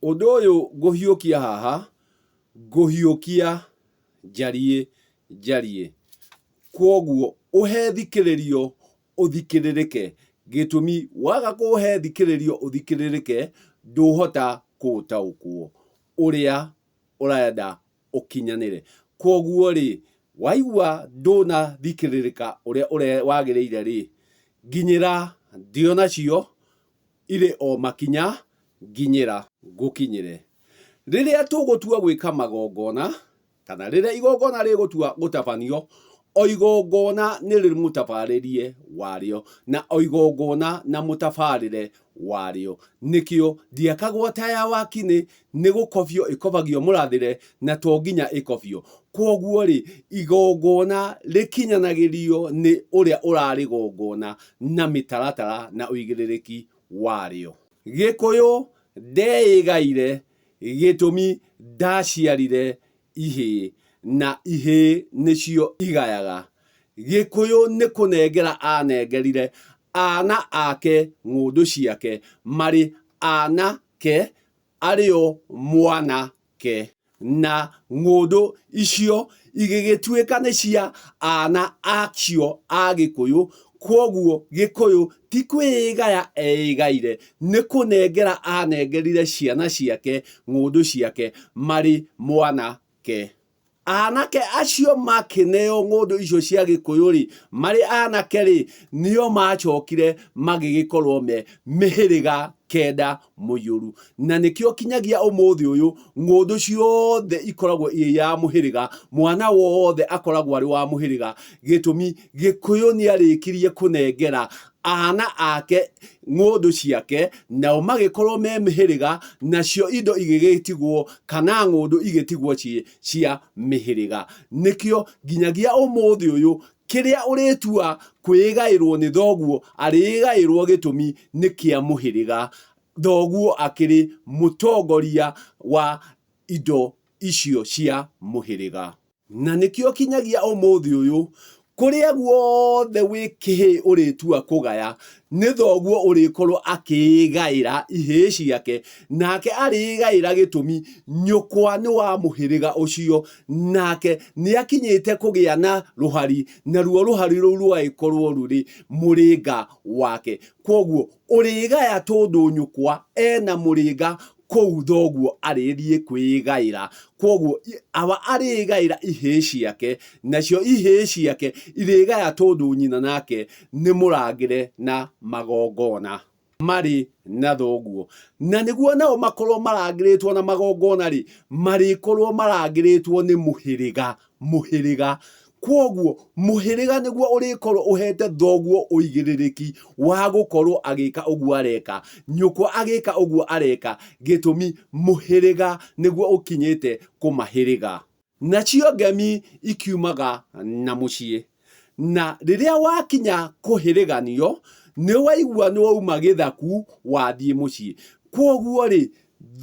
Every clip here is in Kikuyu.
Ũndũ ũyũ ngũhiũkia haha, ngũhiũkia njariĩ njariĩ. Kwoguo ũhe thikĩrĩrio ũthikĩrĩrĩke. Gĩtũmi waga kũũhe thikĩrĩrio ũthikĩrĩrĩke, ndũhota kũũtaũkwo ũrĩa ũrenda ũkinyanĩre. Kwoguo rĩ, waigua ndũnathikĩrĩrĩka ũrĩa wagĩrĩire rĩ, nginyĩra ndĩ o nacio irĩ o makinya nginyĩra ngũkinyĩre. Rĩrĩa tũgũtua gwĩka magongona, kana rĩrĩa igongona rĩgũtua gũtabanio, o igongona nĩ rĩrĩ mũtabarĩrie warĩo, na o igongona na mũtabarĩre warĩo. Nĩkĩo ndiakagwo ta ya Wakinĩ, nĩ gũkobio ĩkobagio mũrathĩre, na to nginya ĩkobio. Kwoguo-rĩ, igongona rĩkinyanagĩrio nĩ ũrĩa ũrarĩgongona na mĩtaratara na ũigĩrĩrĩki warĩo. Gĩkũyũ ndeĩgaire gĩtũmi ndaciarire ihĩĩ na ihĩĩ nĩcio igayaga. Gĩkũyũ nĩ kũnengera anengerire ana ake ng'ũndũ ciake marĩ anake arĩo mwana ke. Na ng'ũndũ icio igĩgĩtuĩka nĩ cia ana acio a Gĩkũyũ, kwoguo Gĩkũyũ ti kwĩĩgaya eĩgaire, nĩ kũnengera anengerire ciana ciake ng'ũndũ ciake marĩ mwana ke. Anake acio makĩneo ng'ũndũ icio cia Gĩkũyũ-rĩ, marĩ anake-rĩ, nĩo macokire magĩgĩkorwo me mĩhĩrĩga kenda mũiyũru. Na nĩkĩo kinyagia ũmũthĩ ũyũ, ng'ũndũ ciothe ikoragwo irĩ ya mũhĩrĩga, mwana wothe akoragwo arĩ wa mũhĩrĩga. Gĩtũmi, Gĩkũyũ nĩarĩkirie kũnengera ana ake ng'ũndũ ciake, nao magĩkorwo me mĩhĩrĩga, nacio indo igĩgĩtigwo kana ng'ũndũ igĩtigwo ciĩ cia mĩhĩrĩga. Nĩkĩo nginyagia ũmũthĩ ũyũ, kĩrĩa ũrĩtua kwĩgaĩrwo nĩ thoguo, arĩgaĩrwo gĩtũmi nĩ kĩa mũhĩrĩga. Thoguo akĩrĩ mũtongoria wa indo icio cia mũhĩrĩga. Na nĩkĩo kinyagia ũmũthĩ ũyũ, kũrĩa guothe wĩ kĩhĩĩ ũrĩtua kũgaya, nĩ thoguo ũrĩkorwo akĩĩgaĩra ihĩĩ ciake, nake arĩĩgaĩra gĩtũmi nyũkwa nĩ wa mũhĩrĩga ũcio, nake nĩakinyĩte kũgĩa na rũhari, naruo rũhari rũu rũgagĩkorwo rũrĩ mũrĩnga wake. Kwoguo ũrĩgaya tondũ nyũkwa ena mũrĩnga kũu thoguo arĩthiĩ kwĩgaĩra. Kwoguo awa arĩgaĩra ihĩĩ ciake, nacio ihĩĩ ciake irĩgaya tondũ nyina nake nĩ mũrangĩre na magongona marĩ na thoguo. Na nĩguo nao makorwo marangĩrĩtwo na magongona-rĩ, marĩkorwo marangĩrĩtwo nĩ mũhĩrĩga mũhĩrĩga. Kwoguo mũhĩrĩga nĩguo ũrĩkorwo ũhete thoguo ũigĩrĩrĩki wa gũkorwo agĩka ũguo areka, nyũkwa agĩka ũguo areka, gĩtũmi mũhĩrĩga nĩguo ũkinyĩte kũmahĩrĩga. Nacio ngemi ikiumaga na mũciĩ. Na rĩrĩa wakinya kũhĩrĩganio, nĩ waigua nĩ wauma gĩthaku wathiĩ mũciĩ. Kwoguo-rĩ,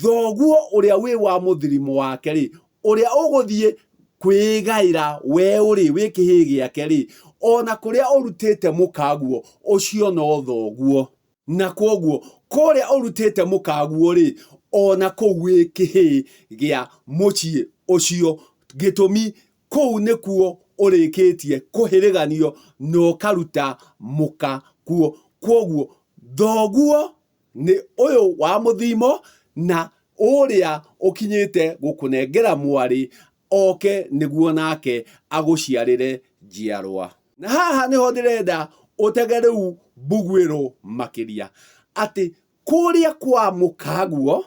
thoguo ũrĩa wĩ wa mũthirimo wake-rĩ, ũrĩa ũgũthiĩ kwĩgaĩra we ũrĩ wĩ kĩhĩĩ gĩake-rĩ, ona kũrĩa ũrutĩte mũkaguo, ũcio no thoguo. Na kwoguo kũrĩa ũrutĩte mũkaguo-rĩ, ona kũu wĩ kĩhĩĩ gĩa mũciĩ ũcio. Gĩtũmi, kũu nĩkuo ũrĩkĩtie kũhĩrĩganio na ũkaruta mũka kuo. Kwoguo thoguo nĩ ũyũ wa mũthimo na ũrĩa ũkinyĩte gũkũnengera mwarĩ oke nĩguo nake agũciarĩre njiarwa. Na haha nĩho ndĩrenda ũtege rĩu mbuguĩro makĩria, atĩ kũrĩa kwa mũkaguo,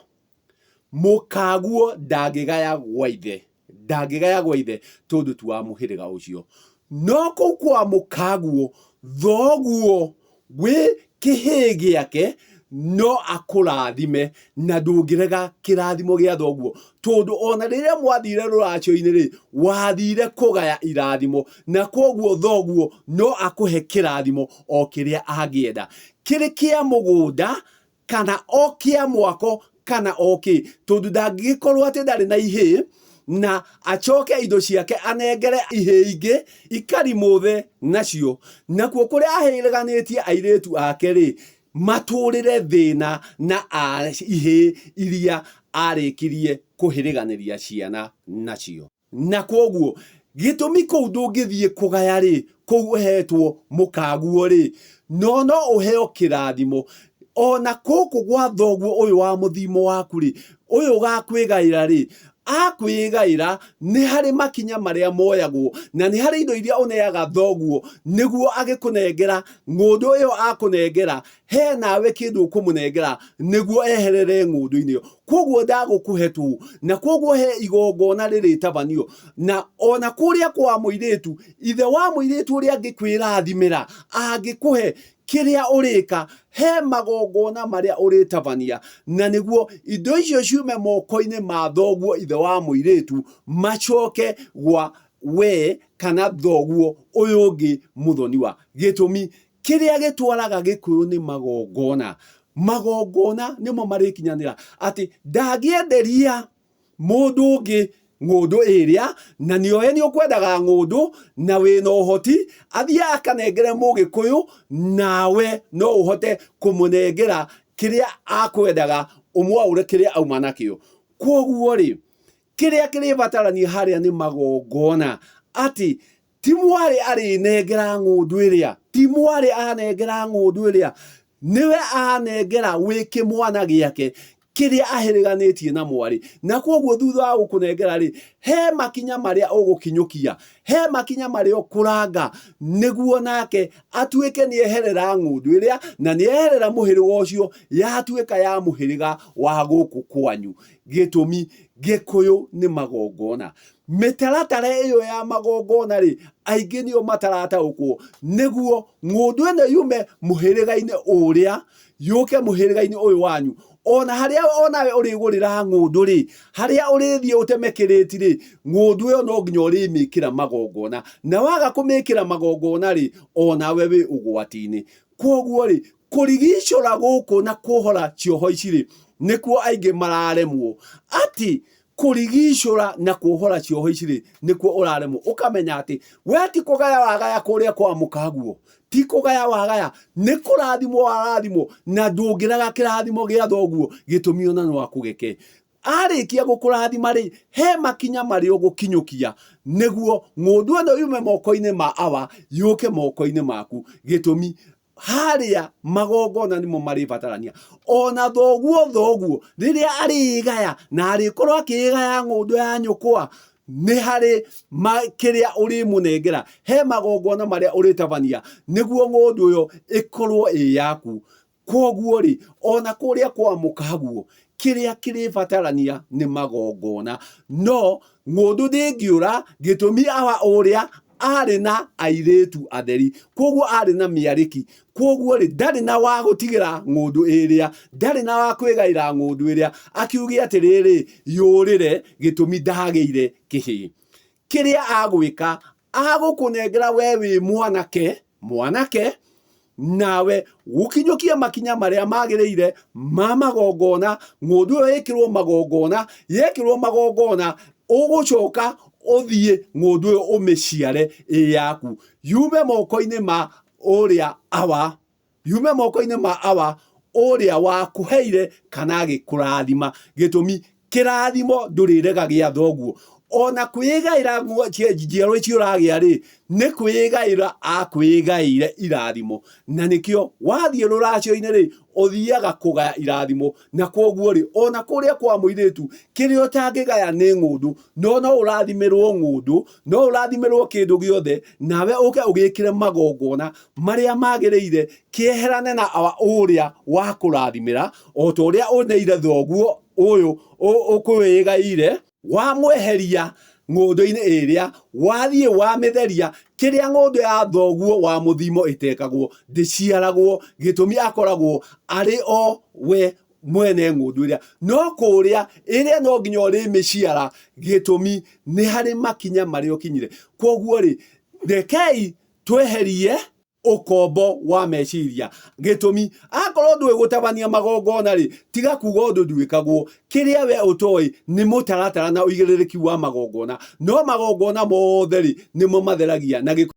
mũkaguo ndangĩgaya gwa ithe, ndangĩgaya gwa ithe tondũ ti wa mũhĩrĩga ũcio. No kũu kwa mũkaguo, thoguo wĩ kĩhĩĩ gĩake no akũrathime na ndũngĩrega kĩrathimo gĩa thoguo tondũ ona rĩrĩa mwathire rũracio-inĩ rĩ wathire kũgaya irathimo na kwoguo thoguo no akũhe kĩrathimo o kĩrĩa angĩenda kĩrĩ kĩa mũgũnda kana o kĩa mwako kana o kĩ tondũ ndangĩgĩkorwo atĩ ndarĩ na ihĩĩ na acoke indo ciake anengere ihĩĩ ingĩ ikarimũthe nacio nakuo kũrĩa ahĩrĩganĩtie airĩtu ake rĩ Matũrĩre thĩna na ihĩĩ iria arĩkirie kũhĩrĩganĩria ciana nacio. Na kwoguo gĩtũmi kũu ndũngĩthiĩ kũgaya rĩ, kũu ũhetwo mũkaguo rĩ, no no ũheo kĩrathimo. Ona kũkũ gwa thoguo ũyũ wa mũthimo waku rĩ, ũyũ ũgakwĩgaĩra rĩ, akwĩgaĩra nĩ harĩ makinya marĩa moyagwo na nĩ harĩ indo iria ũneaga thoguo nĩguo agĩkũnengera ng'ũndũ ĩyo akũnengera he nawe kĩndũ ũkũmũnengera nĩguo eherere ng'ũndũ-inĩ ĩyo. Kwoguo ndagũkũhe tũũ, na kwoguo he igongona rĩrĩtabanio. Na ona kũrĩa kwa mũirĩtu, ithe wa mũirĩtu ũrĩa angĩkwĩrathimĩra, angĩkũhe kĩrĩa ũrĩka, he magongona marĩa ũrĩtabania, na nĩguo indo icio ciume moko-inĩ ma thoguo ithe wa mũirĩtu, macoke gwa we kana thoguo ũyũ ũngĩ mũthoniwa. Gĩtũmi, Kĩrĩa gĩtwaraga Gĩkũyũ nĩ magongona. Magongona nĩmo marĩkinyanĩra atĩ ndangĩenderia mũndũ ũngĩ ng'ũndũ ĩrĩa na nĩoĩ nĩ ũkwendaga ng'ũndũ na wĩna ũhoti athiĩ akanengere mũgĩkũyũ nawe no ũhote kũmũnengera kĩrĩa akwendaga ũmwaũre kĩrĩa auma nakĩo. Kwoguo rĩ, kĩrĩa kĩrĩbatarania harĩa nĩ magongona atĩ Ti mwarĩ arĩnengera ng'ũndũ ĩrĩa, ti mwarĩ anengera ng'ũndũ ĩrĩa, nĩwe anengera wĩ kĩmwana gĩake kĩrĩa ahĩrĩganĩtie na mwarĩ. Na kwoguo thutha wa gũkũnengera rĩ, he makinya marĩa ũgũkinyũkia, he makinya marĩa ũkũranga nĩguo nake atuĩke nĩ eherera ng'ũndũ ĩrĩa na nĩ eherera mũhĩrĩga ũcio yatuĩka ya mũhĩrĩga wa gũkũ kwanyu. Gĩtũmi, Gĩkũyũ nĩ magongona. Mĩtaratara ĩyo ya magongona rĩ, aingĩ nĩo matarataũkwo, nĩguo ng'ũndũ ĩno yume mũhĩrĩga-inĩ ũrĩa yũke mũhĩrĩga-inĩ ũyũ wanyu. Ona harĩa onawe ũrĩgũrĩra ng'ũndũ rĩ, harĩa ũrĩthiĩ ũteme kĩrĩti rĩ, ng'ũndũ ĩyo no nginya ũrĩmĩkĩra magongona. Na waga kũmĩkĩra magongona rĩ, onawe wĩ ũgwati-inĩ. Kwoguo rĩ, kũrigicũra gũkũ na kuohora cioho ici rĩ, nĩkuo aingĩ mararemwo. Atĩ kũrigicũra na kuohora cioho ici rĩ, nĩkuo ũraremwo. Ũkamenya atĩ we ti kũgaya wagaya kũrĩa kwa mũkaguo, ti kũgaya wagaya, nĩ kũrathimwo warathimwo, na ndũngĩraga kĩrathimo gĩa thoguo, gĩtũmi ona no akũgeke. Arĩkia gũkũrathima rĩ, he makinya marĩa ũgũkinyũkia nĩguo ng'ũndũ ĩno yume moko-inĩ ma awa yũke moko-inĩ maku. Gĩtũmi harĩa magongona nĩmo marĩbatarania. Ona thoguo thoguo rĩrĩa arĩgaya na arĩkorwo akĩgaya ng'ũndũ ya nyũkwa, nĩ harĩ kĩrĩa ũrĩmũnengera, he magongona marĩa ũrĩtabania nĩguo ng'ũndũ ĩyo ĩkorwo ĩ yaku. Kwoguo-rĩ, o na kũrĩa kwa mũkaguo, kĩrĩa kĩrĩbatarania nĩ magongona. No ng'ũndũ ndĩngĩũra, gĩtũmi awa ũrĩa arĩ na airĩtu atheri, kwoguo arĩ na mĩarĩki. Kwoguo-rĩ, ndarĩ na wa gũtigĩra ng'ũndũ ĩrĩa, ndarĩ na wa kwĩgaĩra ng'ũndũ ĩrĩa, akiuge atĩrĩrĩ, yũrĩre, gĩtũmi ndagĩire kĩhĩĩ. Kĩrĩa agwĩka, agũkũnengera we wĩ mwanake, mwanake, nawe gũkinyũkia makinya marĩa magĩrĩire ma magongona, ng'ũndũ ĩyo ĩkĩrwo magongona, yekĩrwo magongona, ũgũcoka ũthiĩ ng'ũndũ ĩyo ũmĩciare ĩ yaku, yume moko-inĩ ma ũrĩa awa yume moko-inĩ ma awa ũrĩa wakũheire kana agĩkũrathima. Gĩtũmi, kĩrathimo ndũrĩrega gĩa thoguo. Ona kwĩgaĩra njiarwa icio ũragĩa rĩ, nĩ kwĩgaĩra akwĩgaĩire irathimo. Na nĩkĩo wathiĩ rũracio-inĩ rĩ, ũthiaga kũgaya irathimo. Na kwoguo rĩ, ona kũrĩa kwa mũirĩtu, kĩrĩa ũtangĩgaya nĩ ng'ũndũ, no no ũrathimĩrwo ng'ũndũ, no ũrathimĩrwo kĩndũ gĩothe, nawe ũke ũgĩkĩre magongona marĩa magĩrĩire, kĩeherane na awa ũrĩa wakũrathimĩra, o ta ũrĩa ũneire thoguo ũyũ ũkwĩgaĩire, wamweheria ng'ũndũ-inĩ ĩrĩa, wathiĩ wamĩtheria, kĩrĩa ng'ũndũ ya thoguo wa mũthimo ĩtekagwo, ndĩciaragwo, gĩtũmi akoragwo arĩ o we mwene ng'ũndũ ĩrĩa. No kũrĩa ĩrĩa no nginya ũrĩmĩciara, gĩtũmi nĩ harĩ makinya marĩa ũkinyire. Kwoguo-rĩ, rekei tweherie ũkombo wa meciria. Gĩtũmi, akorwo ndũĩ gũtabania magongona rĩ, tiga kuga ũndũ ndwĩkagwo. Kĩrĩa we ũtoĩ nĩ mũtaratara na ũigĩrĩrĩki wa magongona. No magongona mothe rĩ, nĩmo matheragia na gĩko.